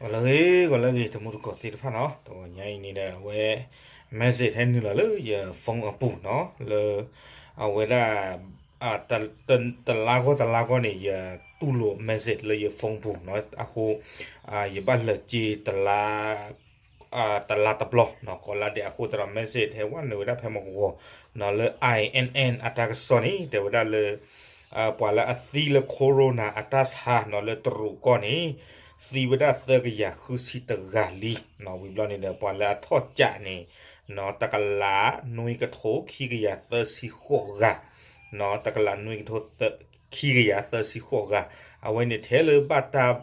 ဂီၤလၢအဂ့ၤ ဂီၤလၢအဂ့ၤ တံၤသကိးသ့ၣ်တဖၣ်နီၤ, တဂီၤညါအံၤန့ၣ်ဒီး အဝဲ message ဟဲနုာ်လီၤလၢယ phone အပူၤနီၤ, လၢ အဝဲဒၣ် တလါဂီၢ်တလါဂီၢ်န့ၣ် ယတူၢ်လိာ် message လၢယ phone ပူၤနီၤ, အဃိ ယဘၣ်လၢာ်စ့တလါ တလါတဘျီနီၤ, ကိးလါဒဲးအဃိသတးဒီး message ဟဲဝဲနုာ်ဝဲဒၣ်ဖဲမဂီၤနီၤ, လၢ I N N အတၢ်ကစီၣ်န့ၣ် တဲဝဲဒၣ်လၢ ပှၤလၢအသံလၢ corona အတၢ်ဆါနီၤ လၢတရူးကီၢ်န့ၣ် သံဝဲဒၣ်သၢကယၤဃုဆံတဂၤလံနီၤ, ဝံၤဘျီန့ၣ်ဒီး ပှၤလၢအထီၣ်ကးန့ၣ်နီၤ တကလးနွံကထိခံကယၤသၢဆံဃိးဂၤနီၤ, တကလးနွံကထိ ခံကယၤသၢဆံဃိးဂၤ, အဝဲန့ၣ်ထဲလၢဘၣ်တၢ်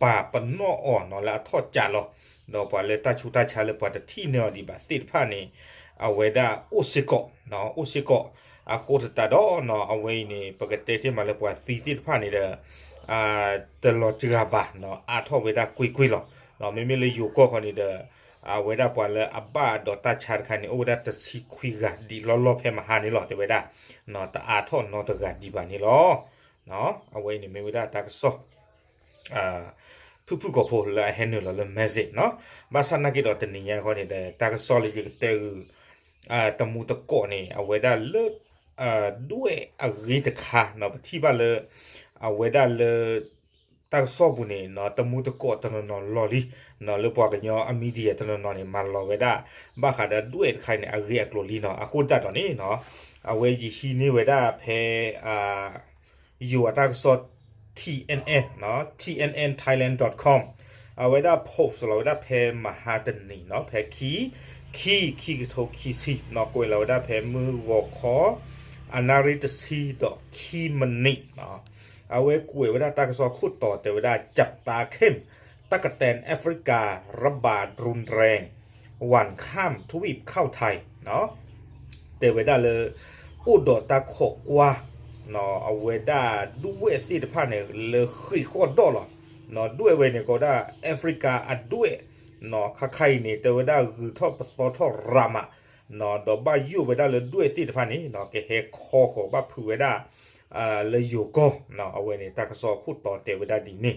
ပာ်ပနီၣ်အီၤနီၤ လၢအထီၣ်ကးလီၤ, ဒီးပှၤလၢတၢ်ဆူးတၢ်ဆါလၢပှၤတထံၣ်န့ၢ်အီၤဒံးဘၣ်သ့ၣ်တဖၣ်န့ၣ် အဝဲဒၣ်အိၣ်စ့ၢ်ကီး, အိၣ်စ့ၢ်ကီး, အဃိသတးဒီးနီၤ အဝဲအံၤန့ၣ် ပကတဲတ့ၢ်မးလၢပှၤသံသ့ၣ်တဖၣ်န့ၣ်ဒီး တလီၤစှၤဘၣ်နီၤ, အါထီၣ်ဝဲဒၣ်ကွ့ၢ်ကွ့ၢ်လီၤ. မ့မ့ၢ်လၢယိၤကီၢ်ခီန့ၣ်ဒီး အဝဲဒၣ်ပှၤလၢအဘၣ်ဒီးတၢ်ဆါတခါန့ၣ် အိၣ်ဝဲဒၣ်တဆံခွံဂၤဒံးလီၢ်လီၢ်ဖဲမဟါန့ၣ်လီၤ, တဲဝဲဒၣ် တအါထီၣ်နီတဂၤဒံးဘၣ်န့ၣ်လီၤ. အဝဲအံၤန့ၣ်မ့ၢ်ဝဲဒၣ်တၢ်ကစီၣ် ဖုၣ်ဖုၣ်ကိာ်ဖိလၢအဟဲနုာ်လီၤလၢ message နီၤ, ဘၣ်ဆၣ်နာ်က့ဒီးတနံၤညါခီန့ၣ်ဒီး တၢ်ကစီၣ်လၢယကတဲဂုာ် တမူတကိးန့ၣ် အဝဲဒၣ်လၢ ဒွဲၣ်အဂ့ၢ်တခါနီၤ, ပထံၣ်ဘၣ်လၢ အဝဲဒၣ်လၢ တၢ်ကစီၣ်ပူၤန့ၣ်နီၤ တမူတကိးတနီၤနီၤလီၤလံနီၤ, လၢပှၤကညီအ media တနီၤနီၤန့ၣ် မၤလီၤဝဲဒၣ် ဘၣ်ဃးဒီးဒွဲၣ်တခါအံၤန့ၣ် အဂ့ၢ်အကျိၤလံနီၤ, အဃိသတးဒီးန့ၣ်နီၤ အဝဲယဟံးန့ၢ်ဝဲဒၣ်ဖဲ ယိၤအတၢ်ကစီၣ် T N N နီၤ, T N N Thailand dot com အဝဲဒၣ် post လီၤဝဲဒၣ်ဖဲမဟါတနံၤနီၤ, ဖဲခံ ခံ ခံကထိခံဆံနီၤ, ကွဲးလီၤဝဲဒၣ်ဖဲမုၢ်ဂီၤခီ အနၣ်ရံၣ်တဆံဒီးခံမံးနံးနီၤ, အဝဲကွဲးဝဲဒၣ်တၢ်ကစီၣ်ခိၣ်တီတဲဝဲဒၣ် จับตาเข้ม ตะกะแตนแอฟริการะบาดรุนแรง หว่านข้ามทวีปเข้าไทย တဲဝဲဒၣ်လၢ အိၣ်ဒီးတၢ်ခိးကွၢ် အဝဲဒၣ်ဒွဲၣ်သ့ၣ်တဖၣ်န့ၣ် လၢဃ့ၢ်ဃီၣ်ဒီၣ်လီၤ. ဒွဲၣ်ဝဲန့ၣ် ကိးဝဲဒၣ် Africa အဒွဲၣ် ခါခါအံၤန့ၣ် တဲဝဲဒၣ်ဂုၤထီၣ်ပသီထီၣ်ရၤမး ဒီးဘၣ်ယိၣ်ဝဲဒၣ်လၢဒွဲၣ်သ့ၣ်တဖၣ်န့ၣ် ကဟဲခီဃီၤဘၣ်ဖုးဝဲဒၣ် လၢယိၤကီၢ် အဝဲန့ၣ် တၢ်ကစီၣ်ခိၣ်တီတဲဝဲဒၣ်ဒ်န့ၣ်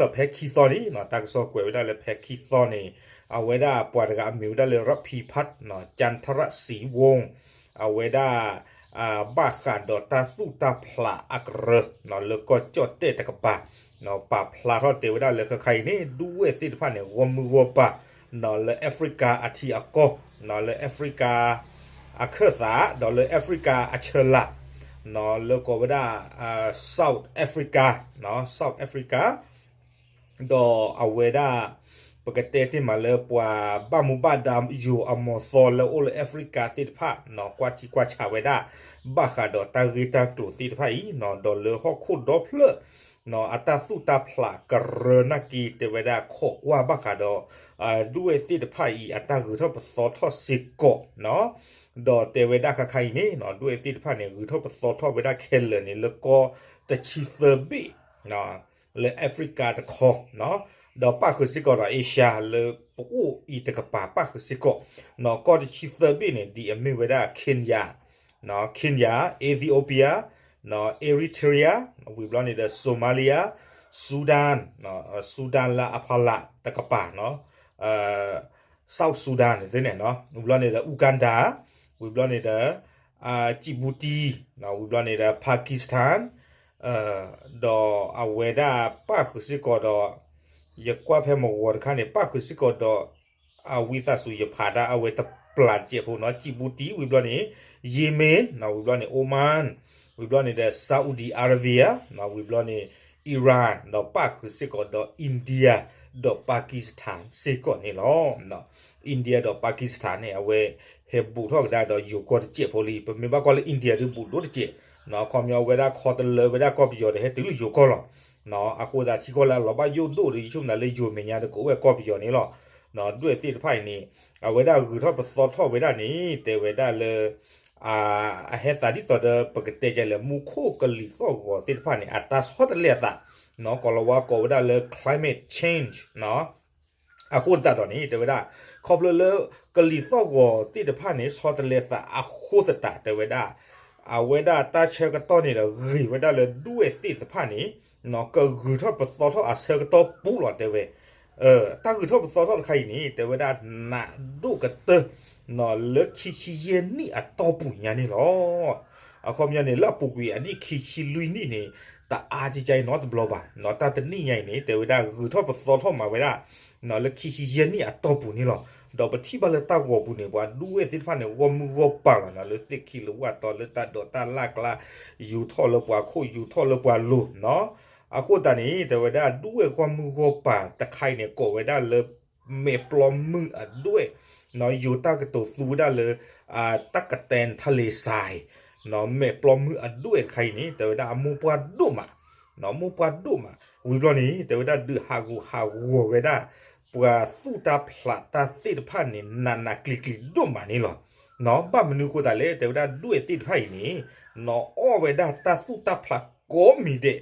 ဒီးဖဲခံသီန့ၣ် တၢ်ကစီၣ်ကွဲးဝဲဒၣ်လၢဖဲခံသီန့ၣ် အဝဲဒၣ်ပှၤတဂၤအမံၤဝဲဒၣ်လၢ ရဖံဖတ် ကၠၣ်ထရၣ်စံဝိၣ် အဝဲဒၣ် ဘၣ်ဃးဒီးတၢ်သူၣ်တၢ်ဖျးအကရၢ လၢကီၢ်ကၠီၣ်တဲၣ်တကပၤ ပာ်ဖျါထီၣ်တဲဝဲဒၣ်လၢခဲခါအံၤန့ၣ် ဒွဲၣ်သ့ၣ်တဖၣ်န့ၣ် ဂီၢ်မုၢ်ဂီၢ်ပၤ လၢ Africa အထံအကီၢ် လၢ Africa အခၢၣ်သး ဒီးလၢ Africa အဆၢလၤ လၢကိးဝဲဒၣ် South Africa, South Africa ဒီးအဝဲဒၣ် ပကတဲတ့ၢ်မးလၢပှၤဘၣ်မူဘၣ်ဒါယိၤအမီၤသီလၢအိၣ်လၢ Africa သ့ၣ်တဖၣ် ကွၢ်ထံကွၢ်ဆးဝဲဒၣ် ဘၣ်ဃးဒီးတၢ်ဂ့ၢ်တၢ်ကျိၤသ့ၣ်တဖၣ်အံၤ ဒီးလၢဟီၣ်ခိၣ်ဒီဖျၢၣ် အတၢ်သူၣ်တၢ်ဖျးကရၢနာ်က့ တဲဝဲဒၣ်ခိးကွၢ်ဘၣ်ဃးဒီး ဒွဲၣ်သ့ၣ်တဖၣ်အံၤ အတၢ်ဂုၤထီၣ်ပသီထီၣ်စ့ၢ်ကီး ဒီးတဲဝဲဒၣ်ခဲခါအံၤန့ၣ် ဒွဲၣ်သ့ၣ်တဖၣ်န့ၣ် ဂုၤထီၣ်ပသီထီၣ်ဝဲဒၣ်ခဲလၢာ်န့ၣ် လၢကီၢ်တဆံသၢဘ့ၣ် လၢ Africa တခီ ဒီးပၣ်ဃုာ်စ့ၢ်ကီးဒီး Asia လၢပအိၣ်အံၤတကပၤ ပၣ်ဃုာ်စ့ၢ်ကီး ကီၢ်တဆံသၢဘ့ၣ်န့ၣ် ဒ်အမ့ၢ်ဝဲဒၣ် Kenya, Kenya, Ethiopia, Eritrea, ဝံၤဘျီန့ၣ်ဒီး Somalia, Sudan, Sudan လၢအဖီလာ်တကပၤ South Sudan န့ၣ် ဝံၤဘျီန့ၣ်ဒီး Uganda, ဝံၤဘျီန့ၣ်ဒီး Djibouti, ဝံၤဘျီန့ၣ်ဒီး Pakistan, ဒီးအဝဲဒၣ်ပၣ်ဃုာ်စ့ၢ်ကီးဒီး ယကွၢ်ဖဲမဂီၤတခါန့ၣ် ပၣ်ဃုာ်စ့ၢ်ကီးဒီး အဝံသးစူၤယဖးဒၣ်အဝဲတပျၢ်တစဲးဖိနီၤ Djibouti ဝံၤဘျီန့ၣ် Yemen ဝံၤဘျီန့ၣ် Oman ဝံၤဘျီန့ၣ်ဒီး Saudi Arabia ဝံၤဘျီန့ၣ် Iran ဒီးပၣ်ဃုာ်စ့ၢ်ကီးဒီး India ဒီး Pakistan စ့ၢ်ကီးန့ၣ်လီၤ. India ဒီး Pakistan န့ၣ် အဝဲဟဲဘူးထီၣ်ကဒါဒီးယိၤကီၢ်တစဲးဖိလံ. ပမ့ၢ်ဘၣ်ကွၢ်လၢ India ဒုးဘူးဒိၣ်တစဲး ခီပညီအဝဲဒၣ်ခီတလၢဝဲဒၣ်ကီၢ်ပယီၤဒီးဟဲတုၤလၢယိၤကီၢ်လီၤ. အဃိသတးထံကီၢ်လၢအလီၤဘၣ်ယိၣ်ဒိၣ်ဒီး ယဆိကမိၣ်လၢယိၤမဲာ်ညါဒီးကအိၣ်ဝဲကီၢ်ပယီၤန့ၣ်လီၤ. ဒွဲၣ်သ့ၣ်တဖၣ်အံၤန့ၣ် အဝဲဒၣ်ဂုၤထီၣ်ပသီထီၣ်ဝဲဒၣ်န့ၣ် တဲဝဲဒၣ်လၢ အဟဲသးဒ်သိးဒီး ပကတဲကလဲၣ် မူခိၣ်ကလံၤသီၣ်ဂီၤသ့ၣ်တဖၣ်န့ၣ် အတၢ်ဆီတလဲအသး ကိးလီၤဝါကိးဝဲဒၣ်လၢ climate change အဃိသတးဒီးန့ၣ် တဲဝဲဒၣ် ခီဖျိလၢကလံၤသီၣ်ဂီၤသ့ၣ်တဖၣ်န့ၣ် ဆီတလဲသးအဃိသတး တဲဝဲဒၣ် အဝဲဒၣ်တၢ်ဆၢကတီၢ်န့ၣ်ဒီး ဂ့ၤဝဲဒၣ်လၢဒွဲၣ်သ့ၣ်တဖၣ်န့ၣ် ကဂုၤထီၣ်ပသီထီၣ်အဆၢကတီၢ်ပူၤလီၤ တဲဝဲ. တၢ်ဂုၤထီၣ်ပသီထီၣ်တခါအံၤန့ၣ် တဲဝဲဒၣ်နးဒိၣ်ကတၢၢ် လၢခံဆံယဲၢ်နံၣ်အတီၢ်ပူၤညါန့ၣ်လီၤ. အခီပညီန့ၣ် လၢအပူၤကွံာ်အနံၣ်ခံဆံလွံၢ်နံၣ်န့ၣ် တအါကကါအံၤနီတဘျီဘၣ်. တၢ်တနံၣ်ညါအံၤန့ၣ် တဲဝဲဒၣ်ဂုၤထီၣ်ပသီထီၣ်မးဝဲဒၣ် လၢခံဆံယဲၢ်နံၣ်အတီၢ်ပူၤန့ၣ်လီၤ. ဒီးပထံၣ်ဘၣ်လၢတၢ်ဂီၤပူၤန့ၣ် ပှၤဒူဝဲၣ်သ့ၣ်တဖၣ်န့ၣ် ဂီၢ်မုၢ်ဂီၢ်ပၤလီၤနီၤ လၢသ့ၣ်ခံလၢဝၣ်တီ လၢတၢ်ဒိးတၢ်လၢ်ကျါ ယူၤထီၣ်လၢပှၤခိၣ် ယူၤထီၣ်လၢပှၤလိၤနီၤ. အဃိသတးန့ၣ် တဲဝဲဒၣ်ဒူဝဲၣ်ဂီၢ်မုၢ်ဂီၢ်ပၤတခါအံၤန့ၣ် ကိးဝဲဒၣ်လၢ မဲာ်ပျီမုၢ်အဒွဲၣ် ယူၤတၢ်ကတိၤသူဝဲဒၣ်လၢ တၢ်ကတဲထလ့စဲး မဲာ်ပျီမုၢ်အဒွဲၣ်တခါအံၤန့ၣ် တဲဝဲဒၣ်အမိၢ်ပှၢ်ဒိၣ်မး မိၢ်ပှၢ်ဒိၣ်မး ဝံၤဘျီန့ၣ် တဲဝဲဒၣ်ဒုးဟးဂူာ်ဟးဂီၤဝဲဒၣ် ပှၤသူၣ်တၢ်ဖျးတၢ်သ့ၣ်တဖၣ်န့ၣ် နးနးကျံၤကျံၤဒိၣ်မးန့ၣ်လီၤ.ဘၣ်မနုၤအဃိသတးလဲၣ် တဲဝဲဒၣ်ဒွဲၣ်သ့ၣ်တဖၣ်အံၤန့ၣ် အီၣ်ဝဲဒၣ်တၢ်သူၣ်တၢ်ဖျးကိးမံၤဒဲး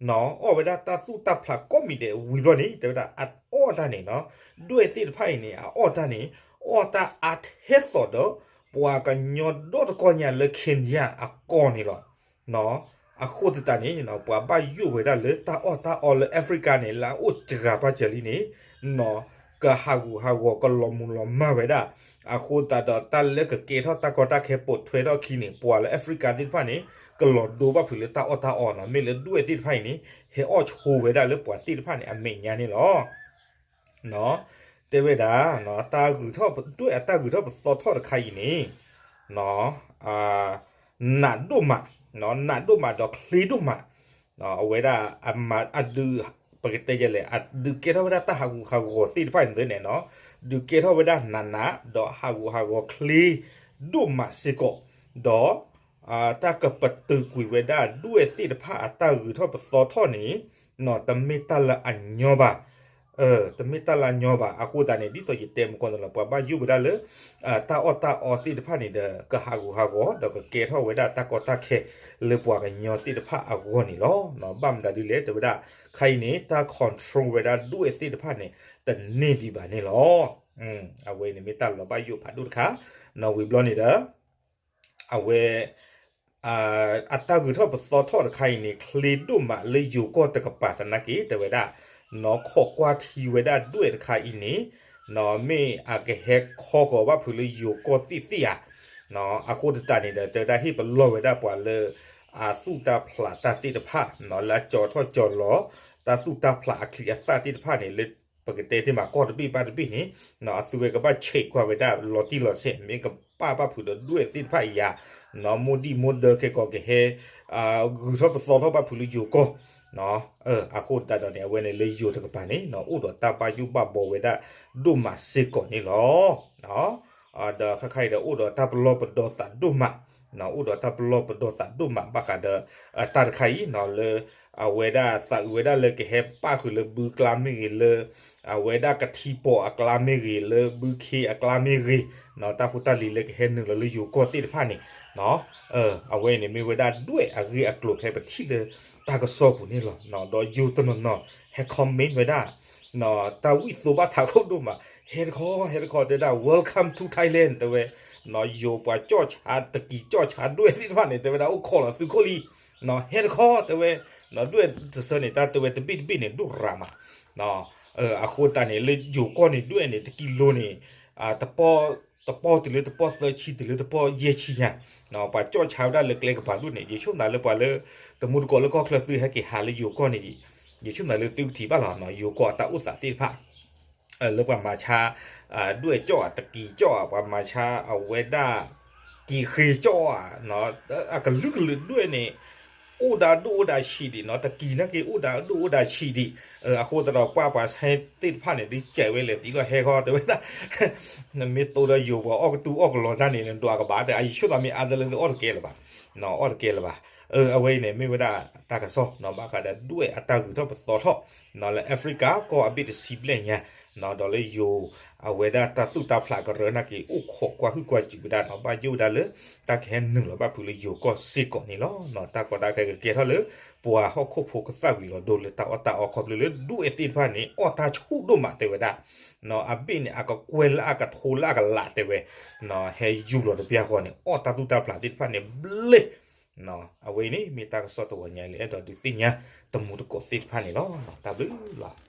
အီၣ်ဝဲဒၣ်တၢ်သူၣ်တၢ်ဖျးကိးမံၤဒဲး ဝံၤဘျီန့ၣ် တဲဝဲဒၣ်အအီၣ်တၢ်န့ၣ် ဒွဲၣ်သ့ၣ်တဖၣ်အံၤန့ၣ် အအီၣ်တၢ်န့ၣ် အီၣ်တၢ်အါထဲသိးဒီး ပှၤကညီဒီတကီၢ်ညါလၢ Kenya အကီၢ်န့ၣ်လီၤ. အဃိသတးန့ၣ် ပှၤဘၣ်ယိၣ်ဝဲဒၣ်လၢတၢ်အီၣ်တၢ်အီလၢ Africa န့ၣ် လၢအအိၣ်စှၤဘၣ်စှၤလံန့ၣ် ကဟးဂူာ်ဟးဂီၤကလီၤမုၢ်လီၤမၢ်ဝဲဒၣ် အဃိသတးဒီးတၢ်လၢကကဲထီၣ်တၢ်ကီတၢ်ခဲပိာ်ထွဲထီၣ်အခံန့ၣ် ပှၤလၢ Africa သ့ၣ်တဖၣ်န့ၣ် ကလီၤဒိဘၣ်ဖုးလၢတၢ်အီၣ်တၢ်အီနီၤ မ့ၢ်လၢဒွဲၣ်သ့ၣ်တဖၣ်အံၤန့ၣ် ဟဲအီၣ်ဆိဝဲဒၣ်လၢပှၤသ့ၣ်တဖၣ်န့ၣ် အမဲာ်ညါန့ၣ်လီၤ. တဲဝဲဒၣ် တၢ်ဂုၤထီၣ်ပ ဒွဲၣ်အတၢ်ဂုၤထီၣ်ပသီထီၣ်တခါအံၤန့ၣ် နးဒိၣ်မး နးဒိၣ်မးဒီးချ့ဒိၣ်မး အဝဲဒၣ် အဒုး ပကတဲယဲလဲၣ် အဒုးကဲထီၣ်ဝဲဒၣ်တၢ်ဟးဂူာ်ဟးဂီၤသ့ၣ်တဖၣ်န့ၣ်န့ၣ် ဒုးကဲထီၣ်ဝဲဒၣ်နးနး ဒီးဟးဂူာ်ဟးဂီၤချ့ဒိၣ်မးစ့ၢ်ကီး ဒီး တၢ်ကပတုာ်ကွံာ်ဝဲဒၣ်ဒွဲၣ်သ့ၣ်တဖၣ်အတၢ်ဂုၤထီၣ်ပသီထီၣ်န့ၣ် တမ့ၢ်တၢ်လၢအညီဘၣ် တမ့ၢ်တၢ်လၢအညီဘၣ်. အဃိသတးန့ၣ် ဒ်သိးယတဲမုၢ်ကီၢ်န့ၣ်လီၤ ပှၤဘၣ်ယိၣ်ဝဲဒၣ်လၢ တၢ်အီၣ်တၢ်အီသ့ၣ်တဖၣ်န့ၣ်ဒီး ကဟးဂူာ်ဟးဂီၤ ဒီးကကဲထီၣ်ဝဲဒၣ်တၢ်ကီတၢ်ခဲလၢပှၤကညီသ့ၣ်တဖၣ်အဂီၢ်န့ၣ်လီၤ. ဘၣ်မတၤဒ်လဲၣ် တဲဝဲဒၣ် ခဲအံၤန့ၣ် တၢ် control ဝဲဒၣ်ဒွဲၣ်သ့ၣ်တဖၣ်န့ၣ် တန့ၢ်ဒံးဘၣ်န့ၣ်လီၤ. အဝဲန့ၣ်မ့ၢ်တၢ်လီၤဘၣ်ယိၣ်ဖးဒိၣ်တခါ နီၢ်ဝံၤဘျီန့ၣ်ဒီး အဝဲ အတၢ်ဂုၤထီၣ်ပသီထီၣ်တခါအံၤန့ၣ် ချ့ဒိၣ်မးလၢယိၤကီၢ်တကပၤသနာ်က့ တဲဝဲဒၣ် နီၢ်ခိးကွၢ်ထံဝဲဒၣ်ဒွဲၣ်တခါအံၤန့ၣ် မ့ၢ်အကဟဲခီဃီၤဘၣ်ဖုးလၢယိၤကီၢ်သ့ၣ်သ့ၣ်ဧါ. အဃိသတးန့ၣ်ဒီး တဲဝဲဒၣ်ဟ့ၣ်ပလီၢ်ဝဲဒၣ်ပှၤလၢ အသူၣ်တၢ်ဖျးတၢ်သ့ၣ်တဖၣ် လၢအကၠီၤထီၣ်ကၠီၤလီၤ တၢ်သူၣ်တၢ်ဖျးအချံအသၣ်သ့ၣ်တဖၣ်န့ၣ် လၢပကတဲတ့ၢ်မးကီၢ်တဘ့ၣ်ဘၣ်တဘ့ၣ်န့ၣ် အသုဝဲကဘၣ်ဆဲးကွၢ်ဝဲဒၣ်လီၤတံၢ်လီၤဆဲး မ့ၢ်ကပာ်ဘၣ်ဖုးဒီးဒွဲၣ်သ့ၣ်တဖၣ်အံၤဧါ. မိၢ်ဒံၣ်မိၢ်ဒၢခဲကီးကဟဲ ဂုၤထီၣ်ပသီထီၣ်ဘၣ်ဖုးလၢယိၤကီၢ် အဃိသတးဒီးန့ၣ် အဝဲန့ၣ်လၢယိၤတကပၤန့ၣ် အိၣ်ဒီးတၢ်ဘၣ်ယိၣ်ဘၣ်ဘှီဝဲဒၣ်ဒိၣ်မးစ့ၢ်ကီးန့ၣ်လီၤ. ဒီးခဲခါအံၤဒီးအိၣ်ဒီးတၢ်ပလီၢ်ပဒီသးဒိၣ်မး အိၣ်ဒီးတၢ်ပလီၢ်ပဒီသးဒိၣ်မးဘၣ်ဃးဒီး တၢ်တခါအံၤ လၢ အဝဲဒၣ်သးအုးဝဲဒၣ်လၢကဟဲပာ်ဃုာ်လၢဘုကျါမ့ၢ်ဂ့ၤ လၢ အဝဲဒၣ်ကထံပီၤအကျါမ့ၢ်ဂ့ၤ လၢဘုခ့အကျါမ့ၢ်ဂ့ၤ တၢ်ဖိတၢ်လံၤလၢကဟဲနုာ်လီၤလၢယိၤကီၢ်သ့ၣ်တဖၣ်န့ၣ် အဝဲအံၤန့ၣ်မ့ၢ်ဝဲဒၣ်ဒွဲၣ်အဂ့ၢ်အကျိၤဖဲပထံၣ်လၢတၢ်ကစီၣ်ပူၤန့ၣ်လီၤ. ဒီးယိၤတနီၤနီၤ ဟဲ comment ဝဲဒၣ် တၢ်ဝံၣ်သိဘၣ်ထးခိၣ်ဒိၣ်မး ဟဲတခီ ဟဲတခီ တဲဝဲဒၣ် welcome to Thailand တဲဝဲ ယိၤပှၤကၠီၣ်ဆါတကံၤကၠီၣ်ဆါဒွဲၣ်သ့ၣ်တဖၣ်န့ၣ် တဲဝဲဒၣ်အိၣ်ခိးလီၤသုးခိၣ်လံ ဟဲတခီ တဲဝဲ ဒွဲၣ်တဆၢန့ၣ် တၢ်တဲဝဲတဘ့ၣ်တဘ့ၣ်န့ၣ် ဒိၣ်ရၤမး အဃိသတးန့ၣ် လၢယိၤကီၢ်န့ၣ်ဒွဲၣ်န့ၣ် တကံလိၤန့ၣ် တပီၢ်တုၤလၢတပီၢ်သၢဆံ တုၤလၢတပီၢ်ယဲၢ်ဆံညါ ပှၤကၠီၣ်ဆါဝဲဒၣ်လၢကျဲကပၤဒိၣ်န့ၣ် ယဆိကမိၣ်လၢပှၤလၢ တမူတကိးလၢကီၢ်ချၢသုဟဲက့ၤဟးလၢယိၤကီၢ်န့ၣ် ယဆိကမိၣ်လၢသုကထံၣ်ဘၣ်လီၤ ယိၤကီၢ်အတၢ်အိၣ်သးသ့ၣ်တဖၣ် လၢပှၤမၤဆါ ဒွဲၣ်ကၠီၣ်ဧါ တကံၤကၠီၣ်ဧါ ပှၤမၤဆါအဝဲဒၣ် ကံၤဃ့ကၠီၣ်ဧါ အကလုာ်ကလုာ်ဒွဲၣ်န့ၣ် အိၣ်ဒၣ်ဒိၣ်အိၣ်ဒၣ်ဆံးဒံးနီၤ တကံၤနာ်က့အိၣ်ဒၣ်ဒိၣ်အိၣ်ဒၣ်ဆံးဒံး အဃိသတးဒီးပှၤပှၤဆါသ့ၣ်တဖၣ်န့ၣ် ဒုးစဲးဝဲလဲၤသံလီၤဟဲခီ တဲဝဲဒၣ် နမ့ၢ်တိဒီးယိၤပှၤအီၣ်ကတူၢ်အီၣ်ကလီတၢ်န့ၣ် နဒွးကဘၣ်ဒီး အယဆိကမိၣ်မ့ၢ်အါတလၢသုအီၣ်တကဲလၢၤဘၣ် အီၣ်တကဲလၢၤဘၣ် အဝဲအံၤန့ၣ် မ့ၢ်ဝဲဒၣ်တၢ်ကစီၣ် ဘၣ်ဃးဒီးဒွဲၣ်အတၢ်ဂုၤထီၣ်ပသီထီၣ် လၢ Africa ကီၢ်အဘ့ၣ်တဆံဘျဲၣ်ညါ ဒီးလၢယိၤ အဝဲဒၣ်တၢ်သူၣ်တၢ်ဖျးကရၢနာ်က့ အိၣ်ခိးကွၢ်ဟုၣ်ကွၢ်စူးဝဲဒၣ်နီၤ ဘၣ်ယိၣ်ဝဲဒၣ်လၢ တၢ်ကဟဲနုာ်လီၤဘၣ်ဖုးလၢယိၤကီၢ်စ့ၢ်ကီးန့ၣ်လီၤ. တၢ်ကီတၢ်ခဲကကဲထီၣ်လၢ ပှၤဟီၣ်ခိၣ်ဖိကသၣ်ဝံၤလီၤဒိလၢတၢ်အီၣ်တၢ်အီခီဖျိလၢဒွဲၣ်သ့ၣ်တဖၣ်န့ၣ် အီၣ်တၢ်ဆူၣ်ဒိၣ်မးတဲဝဲဒၣ် အဘ့ၣ်န့ၣ် အကကွဲၢ်လၢအကထိလၢအကလးတဲဝဲ ဟဲယူၤလီၤတပျၢ်ဃီန့ၣ် အီၣ်တၢ်သူၣ်တၢ်ဖျးသ့ၣ်တဖၣ်န့ၣ်ဘျ့ အဝဲအံၤန့ၣ် မ့ၢ်တၢ်ကစီၣ်တဝီညါလၢအဲၣ်ဒိးဒုးသ့ၣ်ညါ တမူတကိးသ့ၣ်တဖၣ်န့ၣ်လီၤ. တၢ်ဘျုးလီၤ.